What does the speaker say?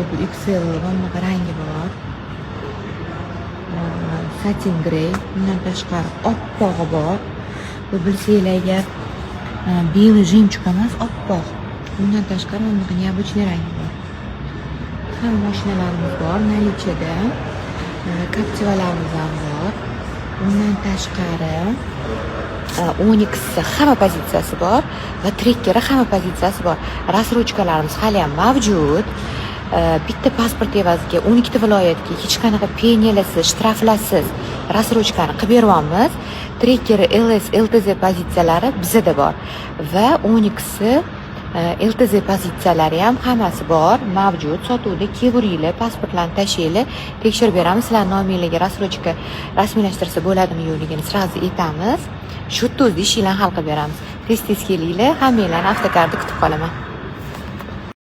Malibu XL, mana bunaqa rangi bor. Satin grey. Bundan tashqari oppog'i bor. Bu, bilsanglar agar, белый жемчуг emas, oppoq. Bundan tashqari mana bunaqa необычный rangi bor. Hamma mashinalarimiz bor наличие da. Captivalarimiz ham bor. Undan tashqari Onix hamma pozitsiyasi bor va Trekkeri hamma pozitsiyasi bor. Рассрочка larimiz hali ham mavjud. Bitta pasport evaziga 12 ta viloyatga hech qanaqa penyalarsiz, shtraflarsiz рассрочка ni qilib beryapmiz. Trekker LS, LTZ pozitsiyalari bizada bor va Onixi LTZ pozitsiyalari ham hammasi bor, mavjud sotuvda. Kelaveringlar, pasportlarni tashlanglar, tekshirib beramiz. Sizlarni nominglarga рассрочка rasmiylashtirsa bo'ladimi, yo'qligini сразу aytamiz. Shu yerda o'zida ishinglarni hal qilib beramiz. Tez tez kelinglar, hammanglarni avtokarda kutib qolaman.